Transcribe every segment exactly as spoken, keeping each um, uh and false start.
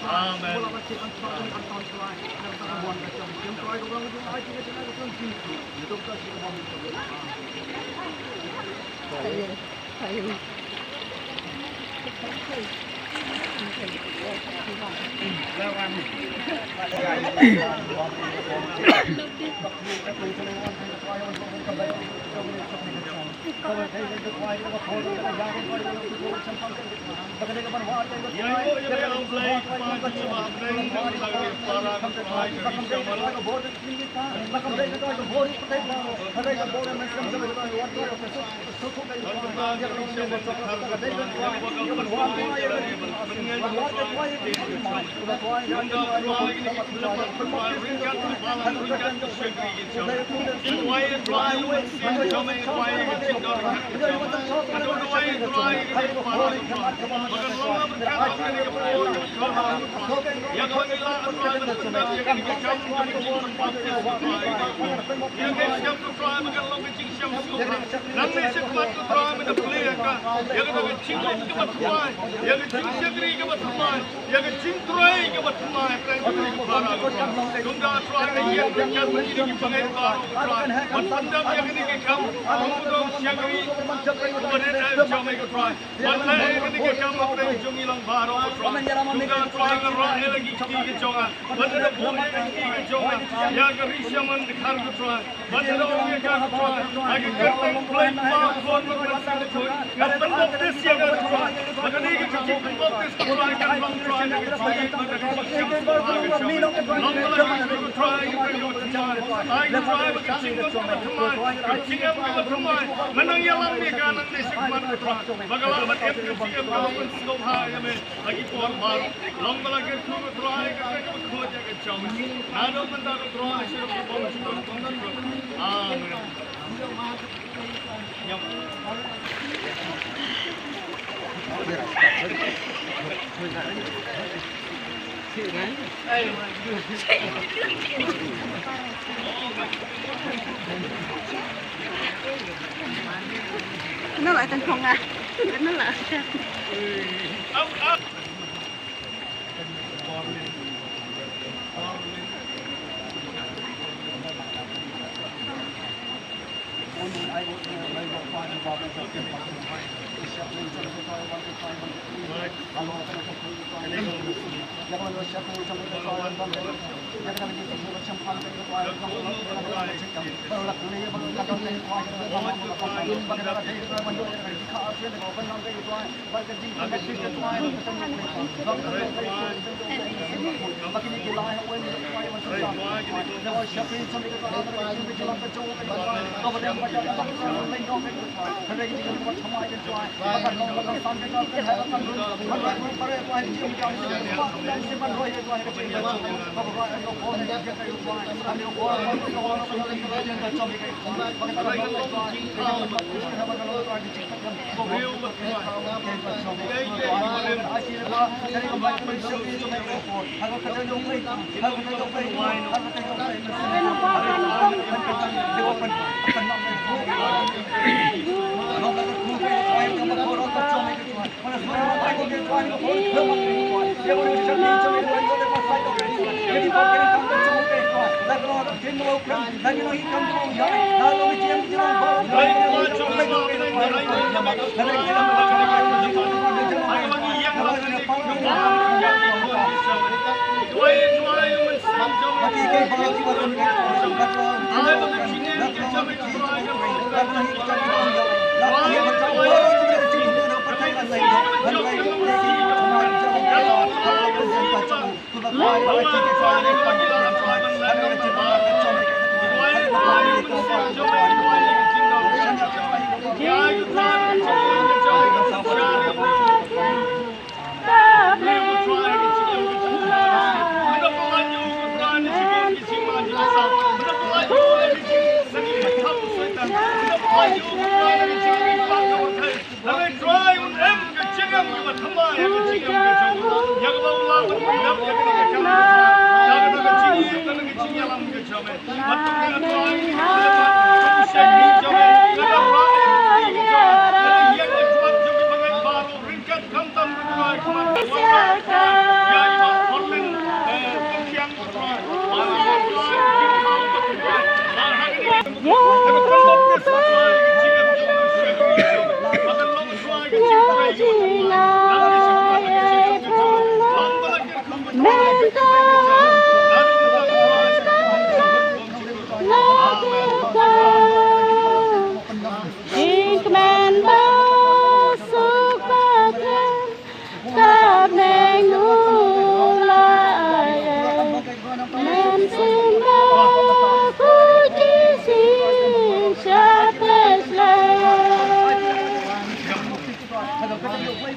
Amen. Nangne shakhmat ko Trai, men da plie ïa ka, ïa kata ka jinglong kaba thymmai, ïa ka jingshakri kaba thymmai, ïa ka jingtrei kaba thymmai, Trai, kumta Trai, ka ïing ka kem, kine ki bangeit baroh Trai, ban pyndem ïa kine ki kam, kum ka shakri, kumba rit eh jong me ko Trai, ban leh ïa kine ki kam hapdeng jong ngi lang baroh Trai, kumta Trai, nga rah ïa la ki kti ki jong nga, ban da buh ïa ka kti ka jong nga ïa ka ri Shyman Dkhar ko Trai. Amen. Kenapa tengkong ah? Kenapa?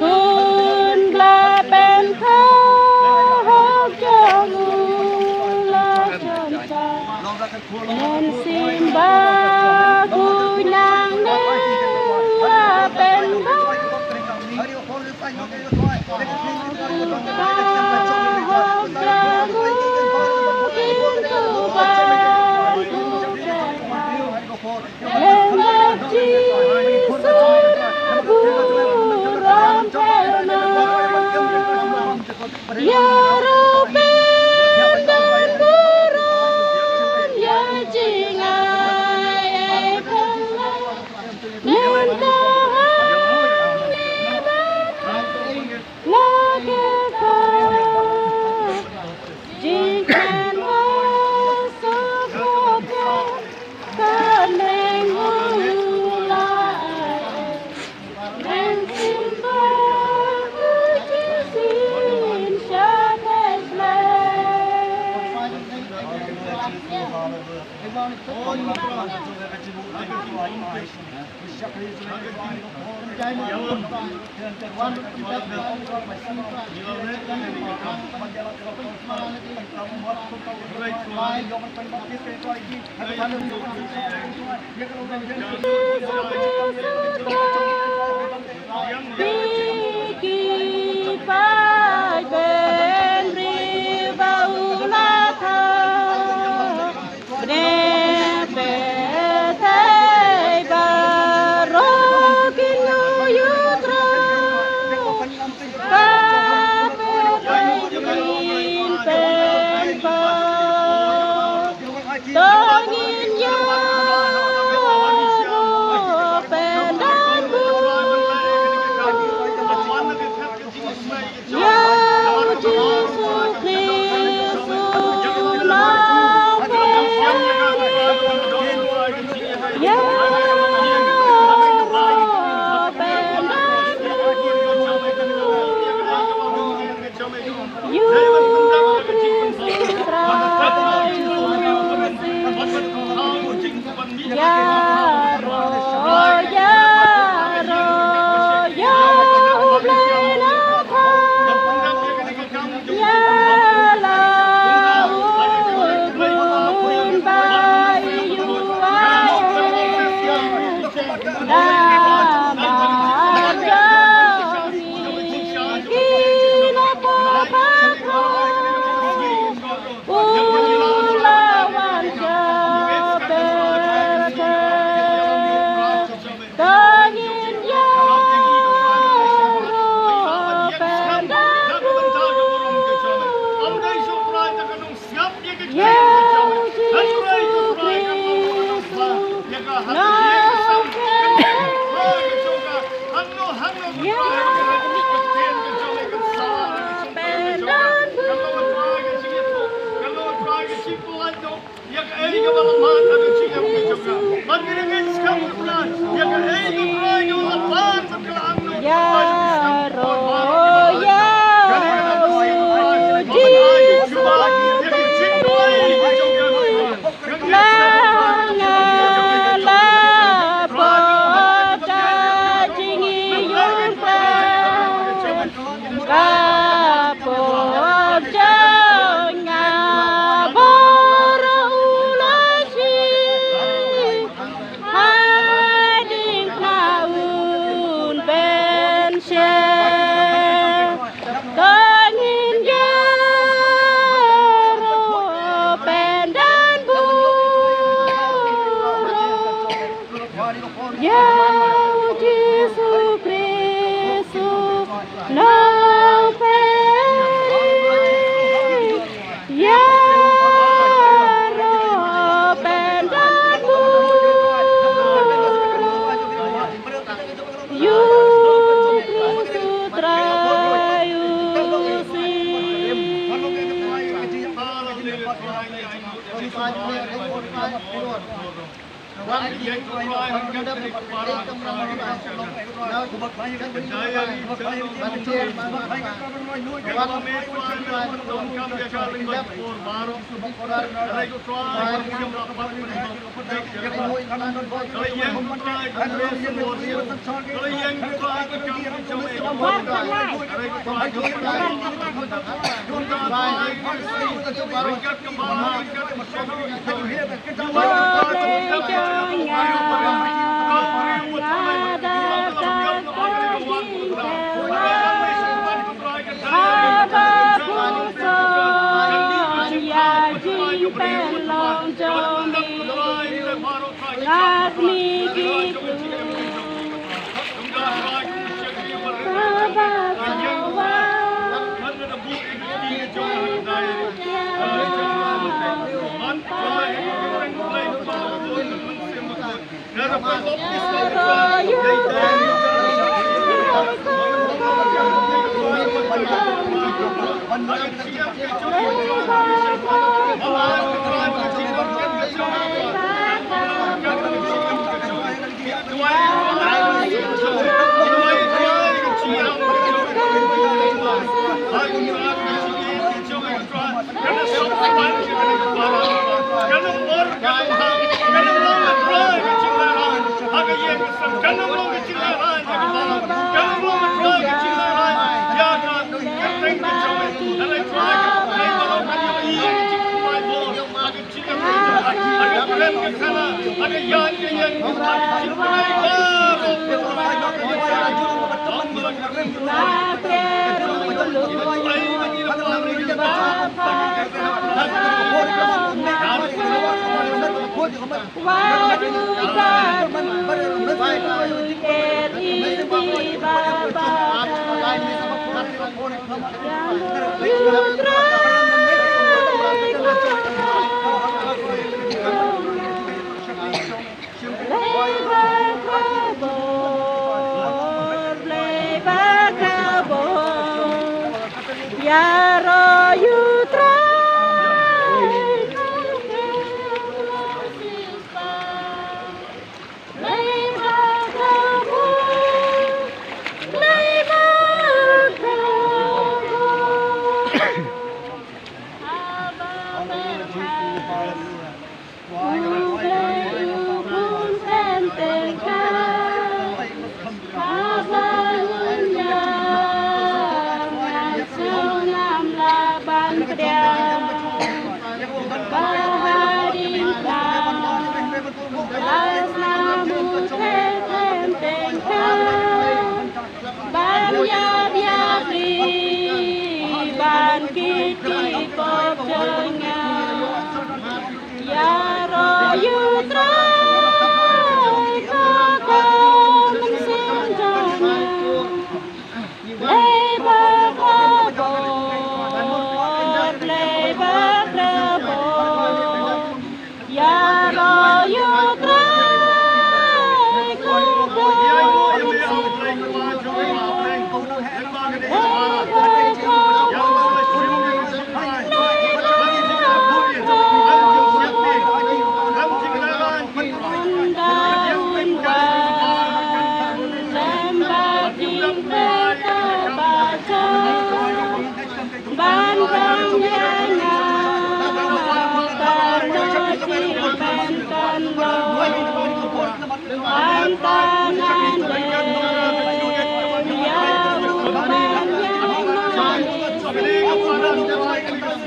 Khun ba pen kha hok jong u la jong sa. Nen sim ba ku nang ne la pen kha.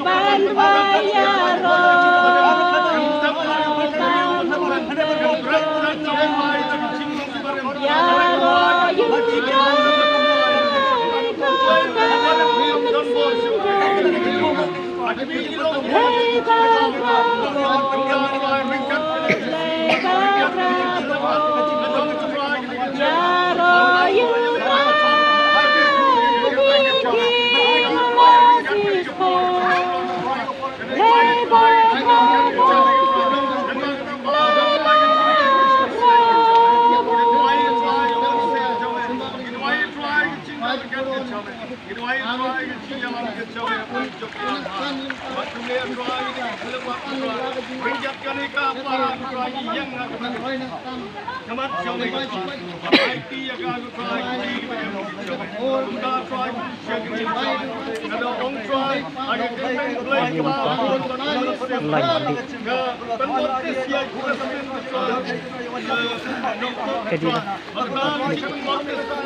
Ban ba ïaroh, ïaroh ïa u Trai ko Mynsiem Bakhuid. Hei Baroh, hei Baroh, ïaroh ïa u Trai, ïa ki Moses ko.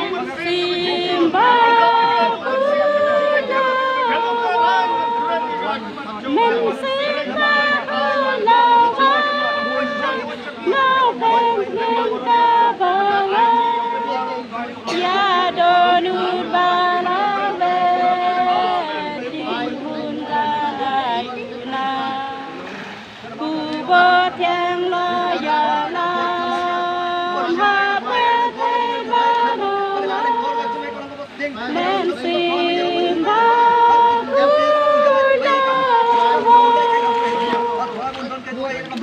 Mynsiem Bakhuid, Mynsiem Bakhuid, Nongpynim ka balang, ïa don u balang, jingbun ka ai u na. U Batheng la ïalam ha pyrthei baroh. Mynsiem Bakhuid la wan,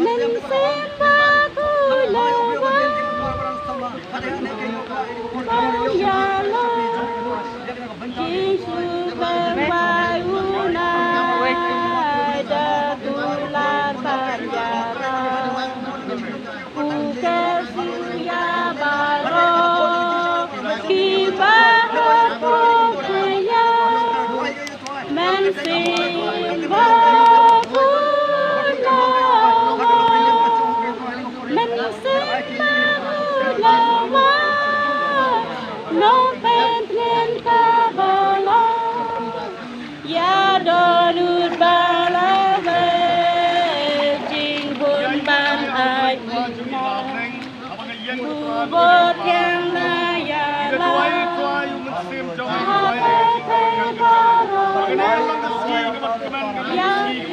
Mynsiem Bakhuid la wan, ban ïalam jingsuk bynta u Nai da dular ban ïalam. U Kyrthu ïa baroh kiba hap ïa u. Mynsiem Bakhuid la wan, Mynsiem Bakhuid la wan, Nongpynim ka balang, ïa don u balang, jingbun ban ai u na. U Batheng la ïalam ha pyrthei baroh, ïa ki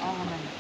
Amen.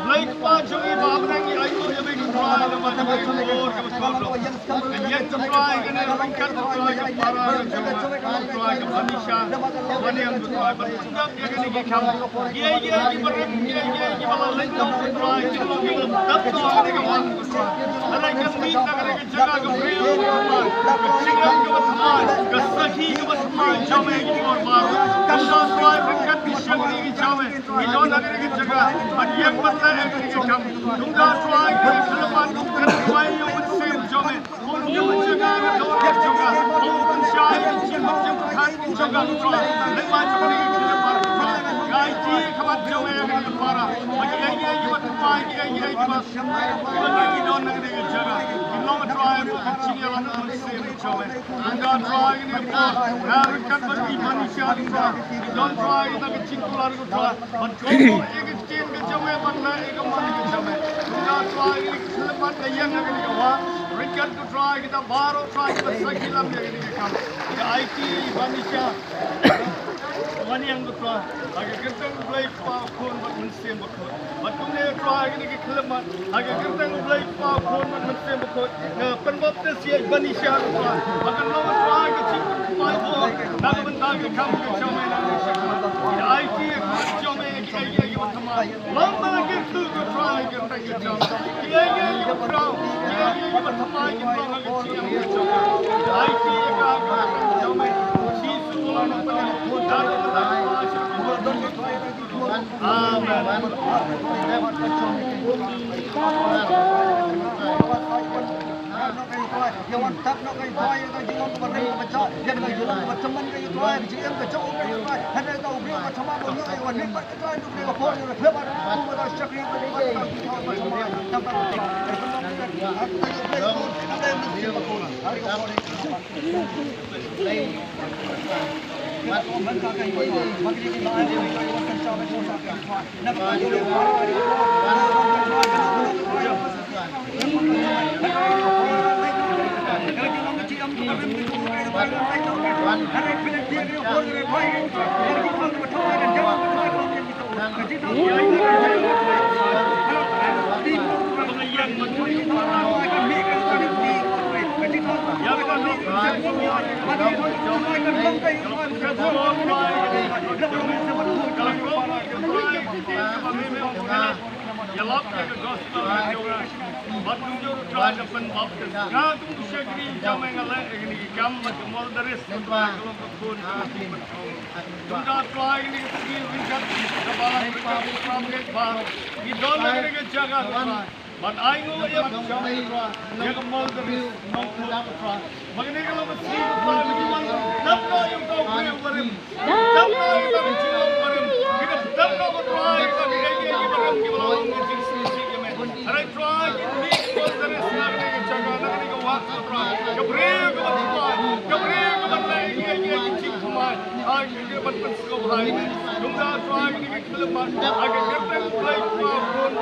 Blei Kpa jong ngi ba ha bneng, ngi aiti ïa me ko Trai, namar ba me dei U Trai kaba shongkun. Ka ïing ko Trai, ka ryngkat ko Trai, ka para ko Trai, ka Trai, ka Manisha, ka Maniang ko Trai, ban sdang ïa kane ka kam. Kiei kiei kiba rim, kiei kiei kiba la leit noh ko Trai, kiba la tap noh ha kane ka wah ko Trai. Hynrei kan mih na kane ka jaka ka briew kaba thymmai, ka jingim kaba thymmai, ka sakhi kaba thymmai jong me ha ki por baroh. Ka Trai ryngkat ki shakri ki jong me. Ngi don ha kane ka jaka ban ïeng ban leh ïa kane ka kam. Nongda Trai, ngi kyrpad, ngi kyrpad ïa u Mynsiem jong me. Ko nongda jaka, nongda jaka, ko pynshai ïa ki jingmut jingpyrkhat ki jong ka, Trai. Leit ma jong ngi, ngi kyrpad, Trai. Ngi aiti ïa ka khmat jong me ïa kane ka para. Ba kiei kiei kiba thymmai, kiei kiei kiba Ngi don na kane ka jaka. Ngi long Trai, ka jingïalam u Mynsiem jong me. Nongda Trai, kane ka por nga ryngkat bad i Manisha, nongda ngi don Trai na ka jingkular ko Trai. Ban kohnguh ïa ka ktien ka jong me, ban leh ïa ka mon ka jong me. Nongda Trai, ngi kyrpad, ngi ïeng ha kane ka wah. Ryngkat ko Trai, kita baroh Trai, kiba sakhi lam ïa kane ka kam. Ngi aiti ïa i Manisha, Maniang ko Trai. Ha ka kyrteng U Blei Kpa, U Khun bad U Mynsiem Bakhuid. Bad kumne Trai, kine ki khyllipmat ha ka kyrteng U Blei Kpa, U Khun bad U Mynsiem Bakhuid, nga pynbaptis ïa i Manisha ko Trai. Ba kan long Trai ka jingpynphai bor na ka bynta ka kam ka jong me na ka shakri. Ïa aiti ïa ka jong me ïa kiei kiei kiba thymmai. Long na ka kyrteng ko Trai ka kyrteng ka jong me. Kiei kiei kiba khraw, kiei kiei kiba thymmai kin long ha ka jingim ka jong me. Ïa aiti ïa ka ha ka kyrteng ka jong me. Jisu u long na ka bynta ka shakri. Amen. Ïalap ïa ka gospel ka jong nga bad kumjuh ruh Trai da pynbaptis. Nga kum u shakri jong me nga leh ïa kine ki kam bad ka moldaris ka Trai ka long ka khun ka jingpynshong. Kumta Trai kine ki sngi ryngkat ka balang ryngkat ka Trai ngi don ha kane ka jaka Trai. Ban ai nguh ïa ka jong me Trai ïa ka moldaris nongkhun Trai. Ba kane ka long ka sngi Trai ba ngi wan dap noh ïa uta u briew barim. Dap noh ïa uta ka jinglong barim. Ngi dap dap noh ko Trai ïa kita kiei kiei kiba rim kiba la long ka jingsngewsih ïa me. Hynrei Trai ngi mih ko Trai na kane ka jaka na kane ka wah ko Trai. Ka briew kaba thymmai, ka briew kaba leh kiei kiei ki jingthymmai. Ai ngi ban pynsngewbha ïa me. Kumta Trai ngi kyrpad ha ka kyrteng U Blei Kpa, U Khun